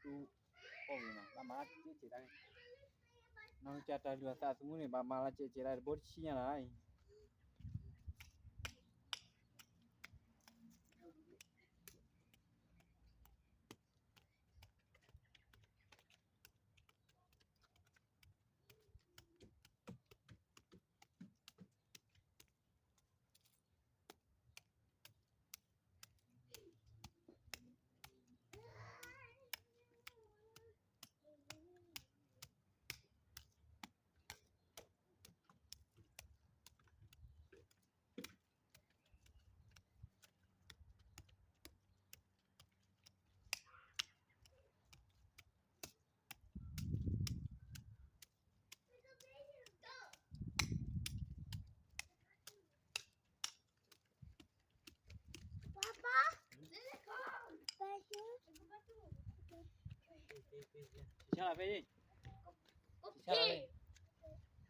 အီၣ်ဝံၤနီၤ ဘၣ်မၤလၢကဲကဲးတၢ်, နီၢ်ကစၢ်တၢ်လုၢ်အသးသမူန့ၣ် ဘၣ်မၤလၢကဲကဲးတၢ်တဘိတဆံညါလီၤအံ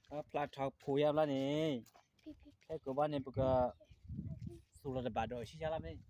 ၤ. ဖျါထီၣ်ဖိယါဘျီန့ၣ် ဟဲကိးဘၣ်န့ၣ် ပကသူၣ်လီၤတဘၣ်ဒီး ဆံဆါလၢဖဲန့ၣ်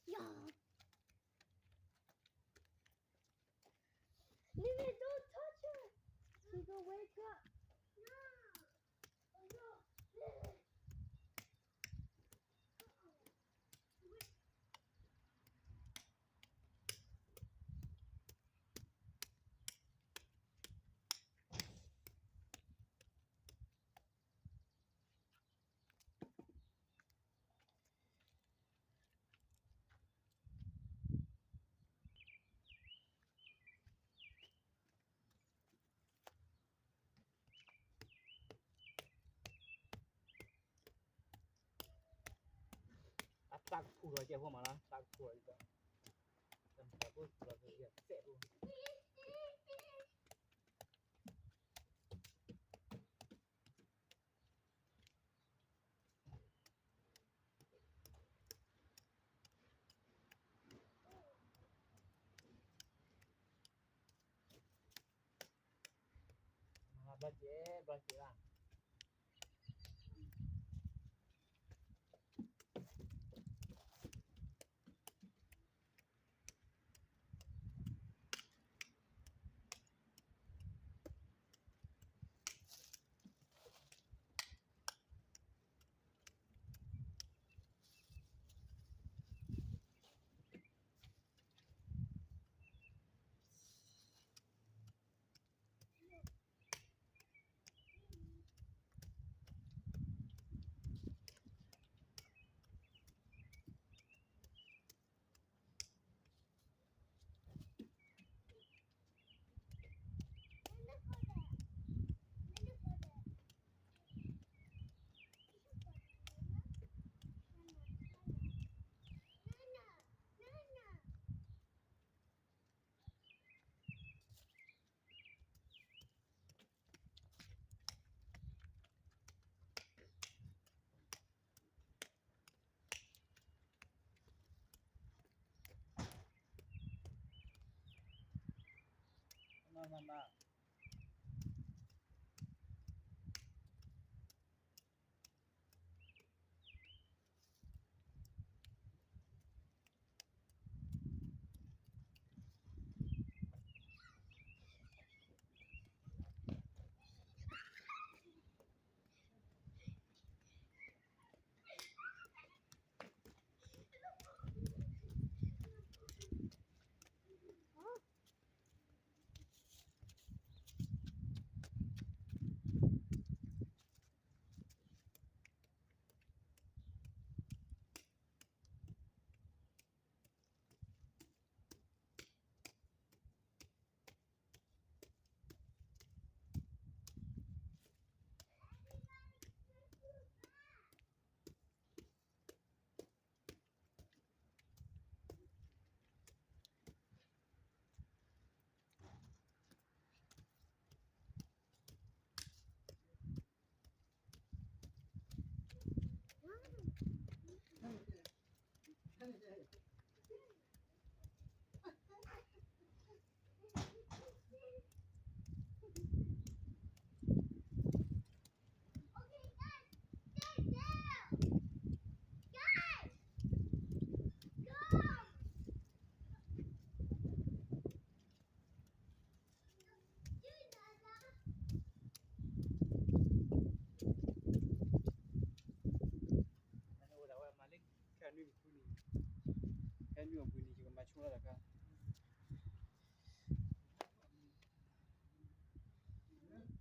Yeah. Nene, don't touch her. She gonna wake up. No. Oh, no. Atak pura je ho mala, atak pura je. Tembus pura je, ya, seru. Mala belajar, belajar lah.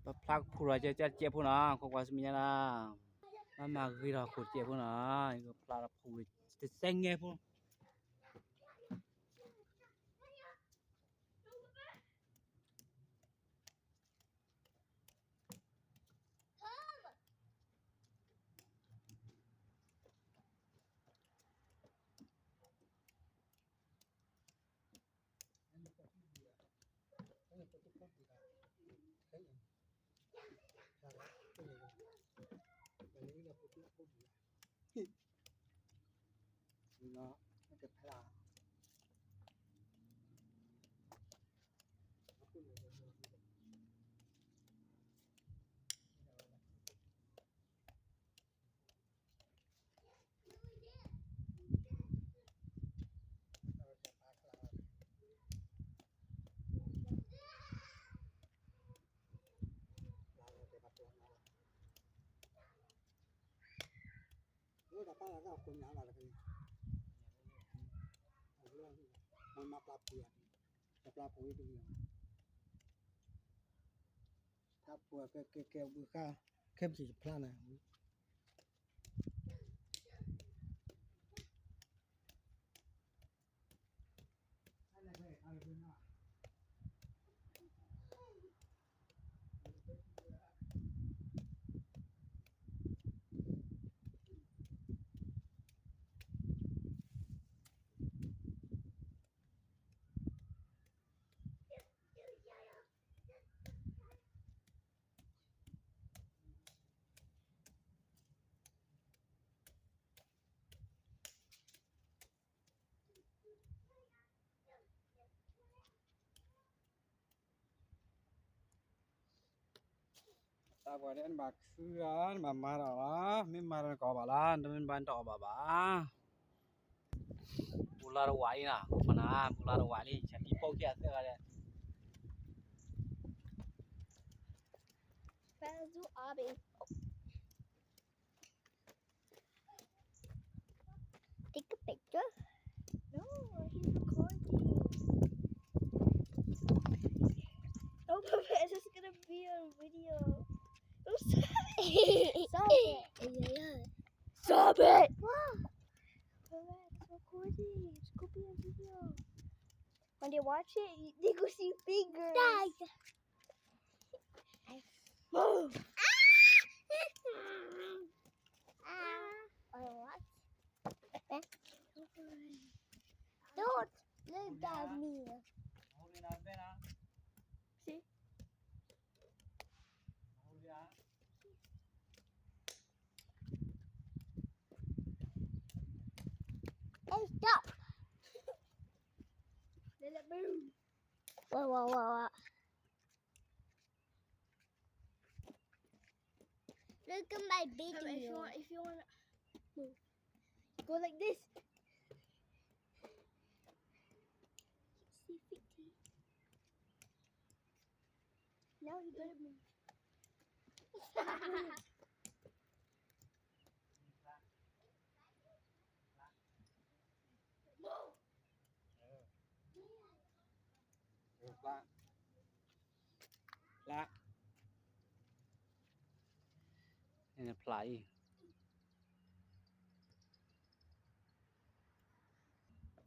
ပဖျါကဖူးဒီးကဲကဲဖိနီၤ, ခိးကွၢ်ဆူမဲာ်ညါလၢ မၤမၤဂ့ၤထီၣ်ခိၣ်တကဲဖိနီၤ, ယကဖျါဒီးဖူးတစဲငဲဖိ လၢတၢ်ပၢ်လၢတၢ်ကိးညါလီၤတက့ၢ်, မၤပျၢ်ပူၤယၤ, ပျၢ်ပူၤဝဲတက့ၢ်, တၢ်ပူၤကဲကဲကဲဝံၤဃါ, ခဲမုၢ်ဆ့ၣ်တဖျါနၤ တၢ်ပှၤန့ၣ် နဘၣ်ခုဂၤ နဘၣ်မၤတၢ်လီၤ, မ့ၢ်မၤတၢ်နကအီၣ်ဘၣ်လီၤ, နမ့ၢ်ဘၣ်နတအီၣ်ဘၣ်ဘၣ်, ပူၤလၢတဝးလံနီၤ, ပနၤ ပူၤလၢတဝးလံ, ဆၢထံပိၢ်ခံအသၢဂၤဒီး Take a picture. No, he's recording. Oh, Papa, it's just gonna be a video. Oh, stop it. Stop it. Yeah, yeah. Stop it. Wow. Papa, it's recording. It's gonna be a video. When they watch it, they go see fingers. Dad. Move. Ah! Ah. Or what? Eh? Don't look at me. See? Hey, stop. Let it move. Whoa, whoa, whoa, whoa. Look at my video. Come, if you want, if you want to move, go like this. See, fifty. Now you gotta move. Move. ဖျါ, ဖျါ, ဖျါအံၤ,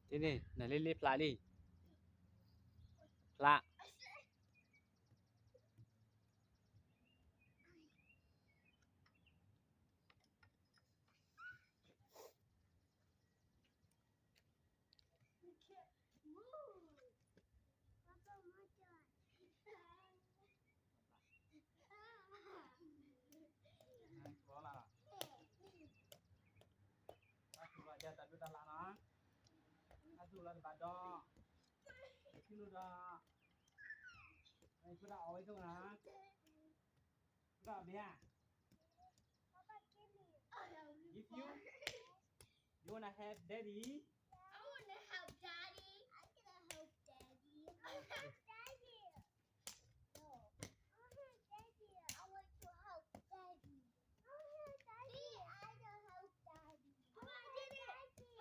ဒ်န့ၣ် နလ့လ့ဖျါလံ, ဖျါ. Thank you. တၢ်သူၣ်လီၤယၤတၢ်ဒိတၢ်လၣ်နီၤ, တၢ်သူၣ်လီၤတဘၣ်ဒီး, ထံလိာ်ဒီး, ပဒၣ်အီၣ်ဝဲဆိနီၤ, ပဒၣ်အီၣ်ဘၣ်ဧါ, if you, you wanna help daddy? I wanna help daddy. I wanna help daddy. I wanna help daddy. No. I want to help Daddy. I want to help Daddy. I don't help Daddy. I want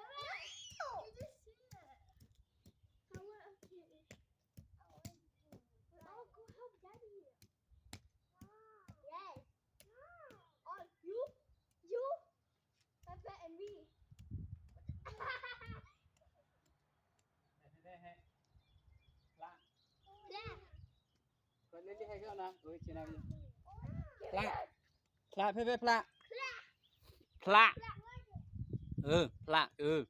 Daddy. No! You just said. ဖျါ, ဖျါ, ဖဲဖဲဖျါ, ဖျါ, အၢ ဖျါ, အၢ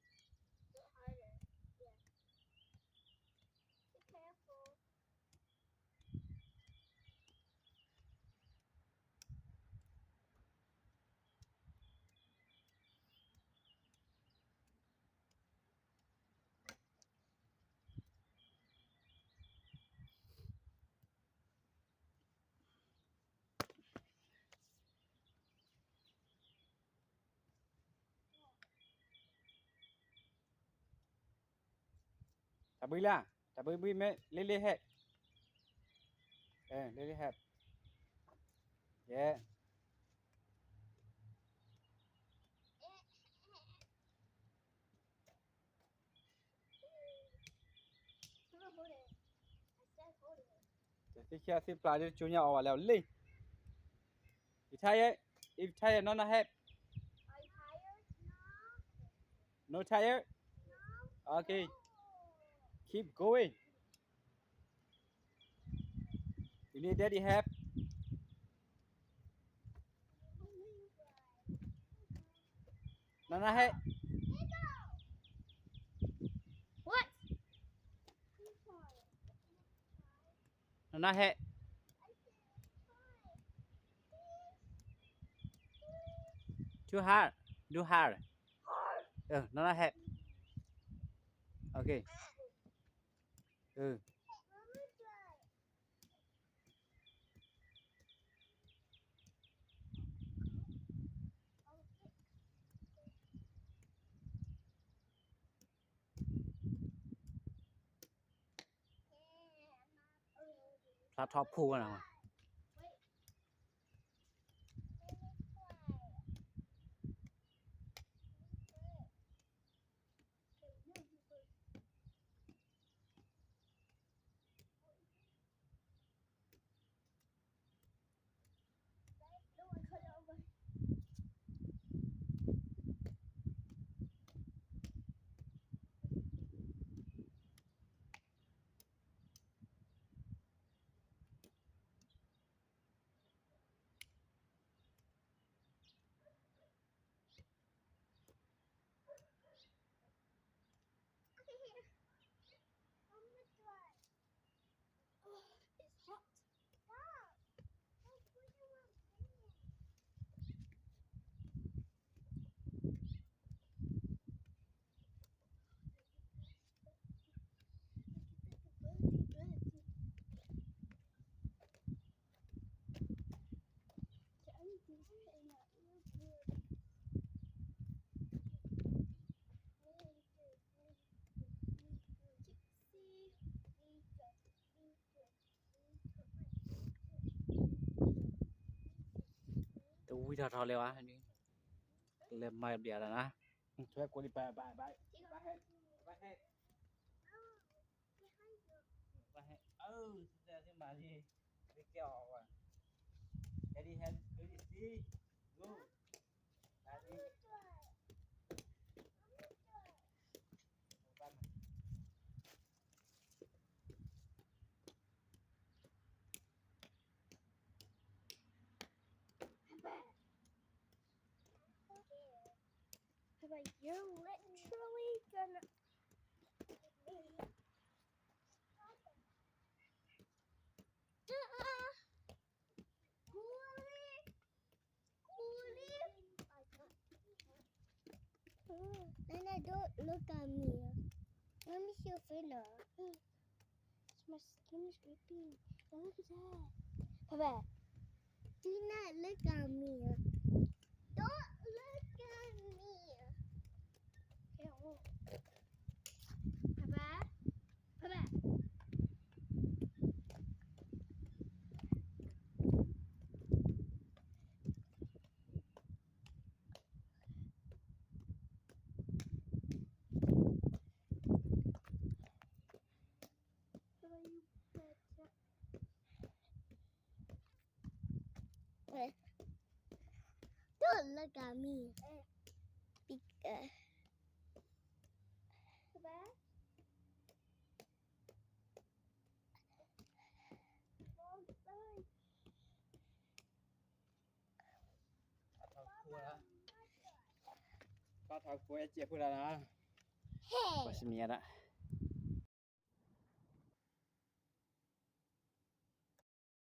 တၢ်ဘှံးလၢ, တၢ်ဘှံးဘှံးမ့ၢ်လ့လ့ဟဲ, လ့လ့ဟဲ, yeah. သ့ၣ်ခံသ့ၣ်ဖျါဒ်ကၠိညါအီၣ်ဝဲလၢလ့. You tired? If tired, no, not help. No tired? Okay. Keep going. You need daddy help? Nana help. What? Nana help. Too hard. Too hard. Uh, Nana help. Okay. Uh. ဖျါထီၣ်ဖိဝဲနၤ. တဝံထီၣ်ထီၣ်လၢၤဘၣ်, လဲၤမၤဘျါလီၤနၤ, ထွဲကိးလံ ဘၣ်ဘၣ်ဘၣ်, ဘၣ်ဟဲ, ဘၣ်ဟဲ, ဘၣ်ဟဲ, အၢ သုတဲသုမၤလံ, သုကဲအီၤဝဲ, Daddy help, Daddy see, go, Daddy. Papa, you're literally gonna. Nana, don't look at me. Let me see your finger. It's my skin is dripping. Don't look at that. Papa, do not look at me. Don't look at me. Okay, I won't. Papa, Papa. Don't look at me. Because. Bye. Bye. ထီၣ်ကဖိအဲၣ်ကဲးဖိလၢ်နီၤ, ပှၤစမံၤအဒၣ်,